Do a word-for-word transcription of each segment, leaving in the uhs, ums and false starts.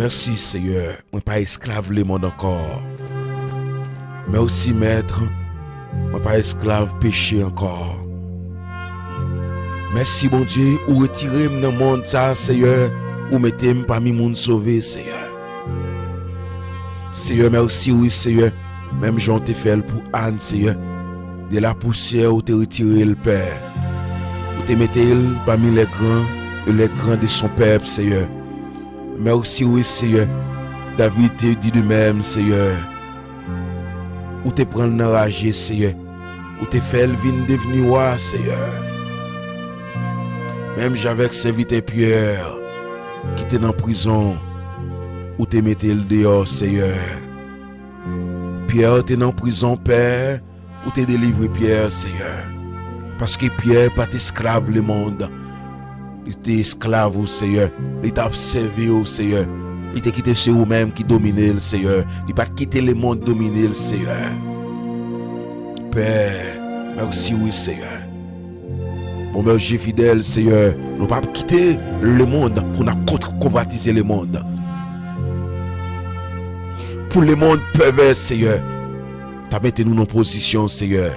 Mèsi, Seyè, mwen pa esklav lemonn ankò. Mèsi, Mèt, mwen pa esklav peche ankò. Mèsi, Bondye, ou retire m nan mond sa, Seyè, ou mete m pami moun sove, Seyè. Seyè, mèsi, wi, Seyè, menm jan w te fè l pou Ann, Seyè. De lapousyè, ou te retire l, Pè. Ou te mete l pami les grands, et les grands de son pèp, Seyè. Mèsi, wi, Seyè. David te di de menm, Seyè. Ou te pran l nan raje, Seyè. Ou te fè l vin devni wa, Seyè. Menm jan avèk sèvitè Pyè, ki te nan prizon, ou te mete l deyò, Seyè. Pyè te nan prizon, Pè, ou te delivre Pyè, Seyè. Paske Pyè pa t esklav lemonn. Li te esklav ou, Seyè. Li t ap sèvi w, Seyè. Li te kite se ou menm ki domine l, Seyè. Li pa t kite lemonn domine l, Seyè. Pè, mèsi wi, Seyè. Bon, Bondye fidèl, Seyè, nou p ap kite lemonn pou n ap kont-, konvatize lemonn. Pou lemonn pèvè, Seyè, t ap mete nou nan pozisyon, Seyè.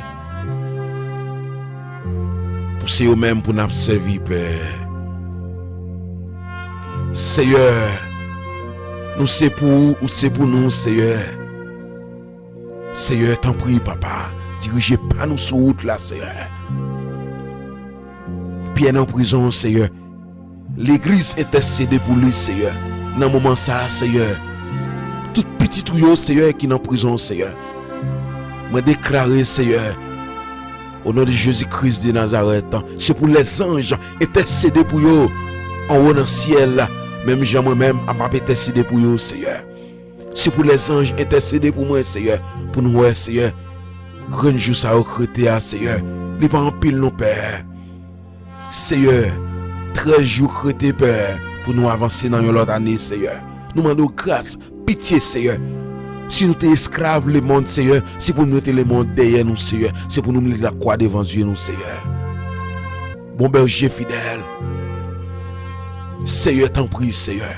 Pou se yo menm pou n ap sèvi, Pè. Seyè, nou se pou ou, ou se pou nou, Seyè. Seyè, tanpri, Papa, dirije pa nou sou wout la, Seyè. Pyè nan prizon, Seyè. Legliz entèsede pou li, Seyè. Nan moman sa a, Seyè. Tout pitit ou yo, Seyè, ki nan prizon, Seyè. Mwen deklare, Seyè, o non de Jezi Kris de Nazarèt, se pou lèzanj entèsede pou yo anwo nan syèl la, menm jan mwen menm m ap entèsede pou yo, Seyè. Se pou lèzanj entèsede pou mwen, Seyè, pou nou wè, Seyè, grenn jou sa yo k rete a, Seyè. Li pa anpil non, Pè. Seyè, trèz jou k rete, Pè, pou nou avanse nan yon lòt ane, Seyè. Nou mande w gras, pitye, Seyè. Si nou te esklav lemonn, Seyè, se pou nou mete lemonn dèyè nou, Seyè. Se pou nou mete lakwa devan zye nou, Seyè. Bon, Bondye fidèl. Seyè, tanpri, Seyè.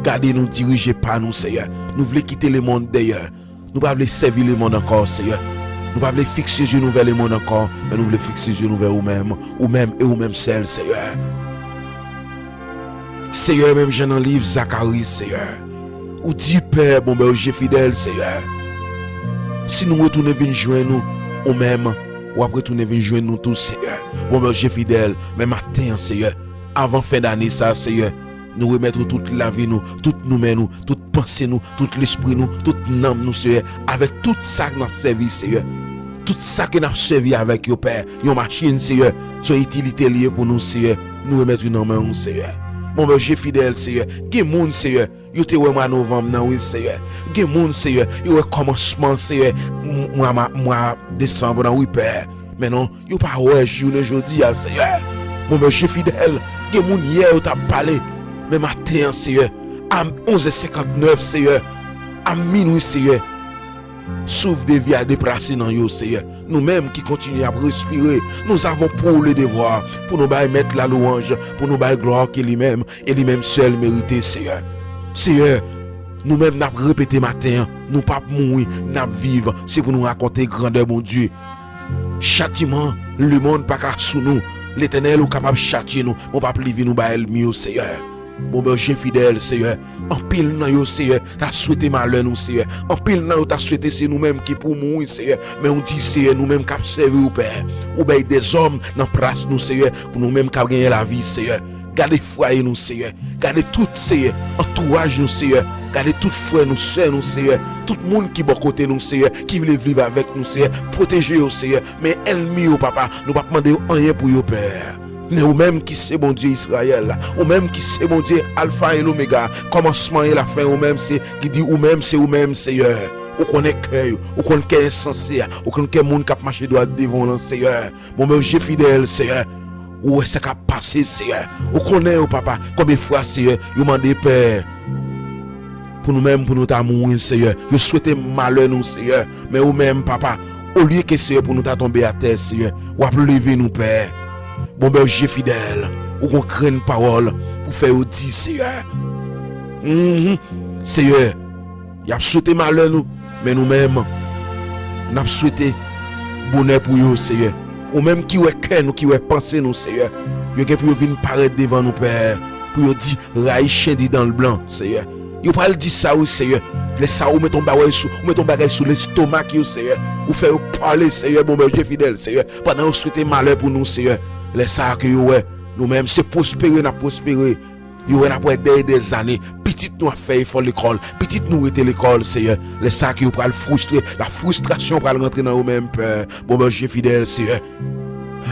Gade nou, dirije pa nou, Seyè. Nou vle kite lemonn dèyè. Nou pa vle sèvi lemonn ankò, Seyè. Nou pa vle fikse zye nou vè lemonn ankò, men nou vle fikse zye nou vè ou menm, ou menm e ou menm sèl, Seyè. Seyè, menm jan nan liv Zakari, Seyè, ou di, Pè, bon, Bondye fidèl, Seyè, si nou retounen vin jwenn ou, ou menm, w ap retounen vin jwenn nou tou, Seyè. Bon, Bondye fidèl, men maten an, Seyè, avan fen dane sa, Seyè, nou remèt ou tout lavi nou, tout nou men nou, tout panse nou, tout lespri nou, tout nanm nou, Seyè, avèk tout sa n ap sèvi, Seyè. Tout sa ke n ap sèvi avèk yo, Pè, yon machin, Seyè, se yon itilite li ye pou nou, Seyè. Nou remèt yo nan men w, Seyè. Bon, Bondye fidèl, Seyè. Gen moun, Seyè, yo te wè mwa novanm nan, wi, Seyè. Gen moun, Seyè, yo wè kòmansman, Seyè, m-, mwa ma-, mwa desanm nan, wi, Pè. Men non, yo pa wè jounen jodi a, Seyè. Bon, Bondye fidèl, gen moun yè yo t ap pale, men maten an, Seyè, a onz è senkantnèf, Seyè, a minwi, Seyè, souf de vi a deplase nan yo, Seyè. Nou menm ki kontinye ap respire, nous avons pour le devoir pou nou bay Mèt la louwanj, pou nou bay glwa ke li menm, e li menm sèl merite, Seyè. Seyè, nou menm n ap repete maten an, nou p ap mouri, n ap viv, se pou nou rakonte grandè Bondye. Chatiman lemonn pa ka sou nou. Letènèl, ou kapab chatye nou, men w p ap leve nou bay ènmi yo, Seyè. Bon, Bondye fidèl, Seyè. Anpil nan yo, Seyè, ta swete malè nou, Seyè. Anpil nan yo ta swete se nou menm ki pou mouri, Seyè. Men ou di, Seyè, nou menm k ap sèvi w, Pè, ou bay dèzòm nan plas nou, Seyè, pou nou menm k ap genyen lavi, Seyè. Gade fwaye nou, Seyè. Gade tout, Seyè, antouraj nou, Seyè. Gade tout frè nou, sè nou, Seyè. Tout moun ki bò kote nou, Seyè, ki vle viv avèk nou, Seyè. Pwoteje yo, Seyè. Men ènmi yo, Papa, nou p ap mande yo anyen pou yo, Pè. Men ou menm ki se Bondye Izrayèl, ou menm ki se Bondye Alfa e Lomega, kòmansman e lafen, ou menm se, ki di ou menm se ou menm, Seyè. Ou konnen kè yo, ou konn kè ensanse a, ou konn kè moun k ap mache dwat devan w lan, Seyè. Bon, men Bondye fidèl, Seyè. Ou wè sa k ap pase, Seyè. Ou konnen yo, Papa. Konbyen fwa, Seyè, yo mande, Pè, pou nou menm, pou nou ta mouri, Seyè. Yo swete malè nou, Seyè. Men ou menm, Papa, olye ke, Seyè, pou nou ta tonbe atè, Seyè, w ap leve nou, Pè. Bon, Bondye fidèl, ou gon grenn pawòl pou fè yo di, Seyè. Mhm. Seyè, y ap swete malè nou, men nou menm, n ap swete bonè pou yo, Seyè. Ou menm ki wè kè nou, ki wè panse nou, Seyè. Yo gen pou yo vin parèt devan nou, Pè, pou yo di, rayi chen di dan l blan, Seyè. Yo pral di sa, wi, Seyè. Lè sa, ou met yon bagay sou, ou met yon bagay sou lestomak yo, Seyè. Ou fè yo pale, Seyè, bon Bondye fidèl, Seyè. Pandan yo swete malè pou nou, Seyè. Lè sa ke yo wè, nou menm, se pwospere n ap pwospere. Yo wè n ap wè dèyè dèzane, pitit nou ap fè efò lekòl, pitit nou rete lekòl, Seyè. Lè sa ke yo pral fristre, la fristrasyon pral rantre nan yo menm, Pè. Bon Bondye fidèl, Seyè.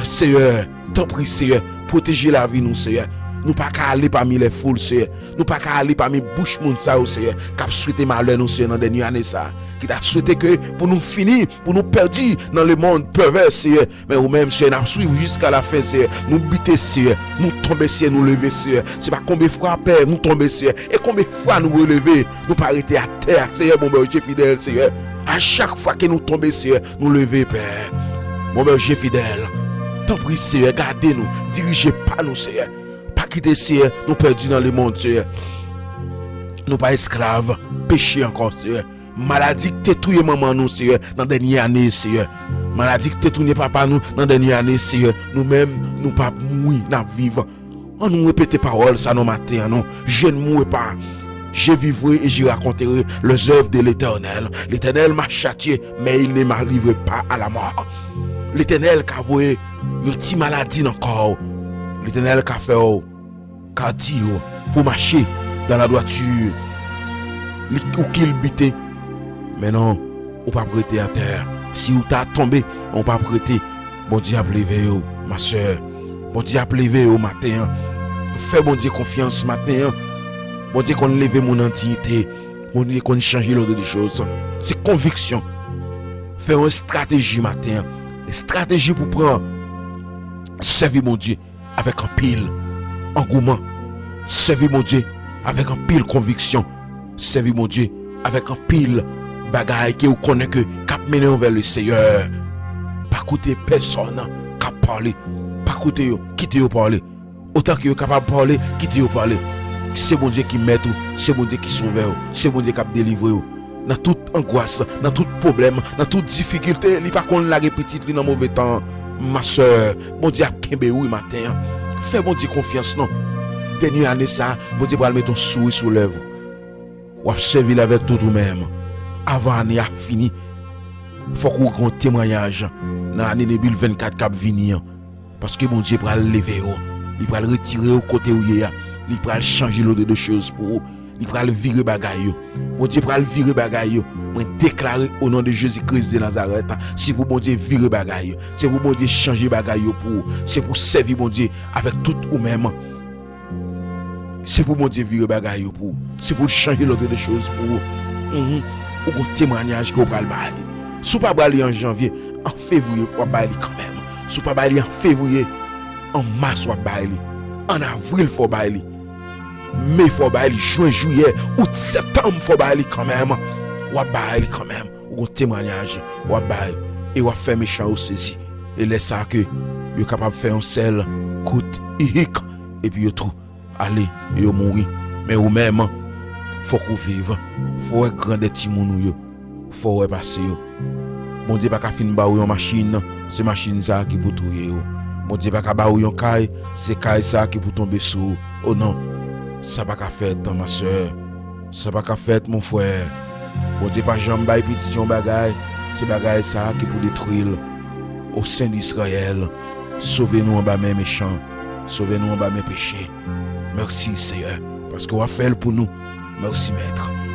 Seyè, tanpri, Seyè, pwoteje lavi nou, Seyè. Nou pa ka ale pami lè foul, Seyè. Nou pa ka ale pami bouch moun sa yo, Seyè, k ap swete malè nou, Seyè, nan dènye ane sa a. Ki ta swete ke pou nou fini, pou nou pèdi nan lemonn pèvè, Seyè. Men ou menm, Seyè, n ap swiv jiska lafen, Seyè. Nou bite, Seyè. Nou tonbe, Seyè, nou leve, Seyè. Se pa konbyen fwa, Pè, nou tonbe, Seyè. E konbyen fwa nou releve. Nou pa rete atè a, Seyè, bon Bondye fidèl, Seyè. A chak fwa ke nou tonbe, Seyè, nou leve, Pè. Bon Bondye fidèl. Tanpri, Seyè, gade nou. Dirije pa nou, Seyè. Pa kite, Seyè, nou pèdi nan lemonn, Seyè. Nou pa esklav peche ankò, Seyè. Maladi ki te touye manman nou, Seyè, nan dènye ane, Seyè. Maladi ki te touye papa nou nan dènye ane, Seyè. Nou menm, nou p ap mouri, n ap viv. Ann nou repete pawòl sa nan maten an, non. Je ne mourrai pas, je vivrai et je raconterai les œuvres de l'Éternel. L'Éternel m'a châtié, mais il ne m'a livré pas à la mort. Letènèl ka voye yon ti maladi nan kò w. Letènèl ka fè w ka di yo pou mache dans la droiture. Li ou kilbite. Men non, ou p ap rete atè. Si ou ta tonbe, ou p ap rete. Bondye ap leve yo, ma sè. Bondye ap leve yo maten an. Fè Bondye konfyans maten an. Bondye konn leve moun an diyite. Bondye konn chanje lòd de choz. Se konviksyon. Fè yon estrateji maten an. Estrateji pou pran. Sèvi Bondye avèk anpil angouman. Sèvi Bondye avèk anpil konviksyon. Sèvi Bondye avèk anpil bagay ke ou konnen ke k ap mennen w vè le Seyè. Pa koute pèsòn k ap pale. Pa koute yo, kite yo pale. Otan ke yo kapab pale, kite yo pale. Se Bondye ki mèt ou, se Bondye ki sovè w, se Bondye k ap delivre w. Nan tout angwas, nan tout pwoblèm, nan tout difikilte, li pa konn lage pitit li nan move tan. Ma sè, Bondye ap kenbe w wi maten an. Fè Bondye konfyans non. Dènye ane sa, Bondye pral mete yon souri sou lèv ou. W ap sèvi l avèk tout ou menm. Avan ane a fini, fòk ou gen yon temwayaj nan ane de mil vennkat k ap vini an. Paske Bondye pral leve w. Li pral retire w kote w ye a. Li pral chanje lòd de choz pou ou. Li pral vire bagay yo. Bondye pral vire bagay yo. Mwen deklare o non de Jezi Kris de Nazarèt, se pou Bondye vire bagay yo. Se pou Bondye chanje bagay yo pou ou. Se pou sèvi Bondye avèk tout ou menm. Se pou Bondye vire bagay yo pou ou. Se pou l chanje lòd de choz pou ou. Mhm. Ou gon temwayaj ke w pral bay. Si w pa bay li an janvye, an fevriye, w ap bay li kanmenm. Si w pa bay li an fevriye, an mas, w ap bay li. An avril, fò w bay li. Me, fò w bay li. Jen, jiyè, out, septanm, fò w bay li kanmenm. W ap bay li kanmenm. Ou gon temwayaj, w ap bay. E w ap fè mechan yo sezi. E lè sa ke yo kapab fè yon sèl kout ihik, epi yo tou ale, yo mouri. Men ou menm, fòk ou viv. Fò w wè grandè timoun ou yo. Fò w wè pase yo. Bondye pa ka fin ba ou yon machin, se machin sa a ki pou touye ou. Bondye pa ka ba ou yon kay, se kay sa a ki pou tonbe sou ou. O non, sa pa ka fèt, ma sè. Sa pa ka fèt, mon frè. Bondye pa janm bay pitit yon bagay, se bagay sa a ki pou detwi l. O Sen d Izrayèl, sove nou anba men mechan, sove nou anba men peche. Mèsi, Seyè, paske w ap fè l pou nou. Mèsi, Mèt.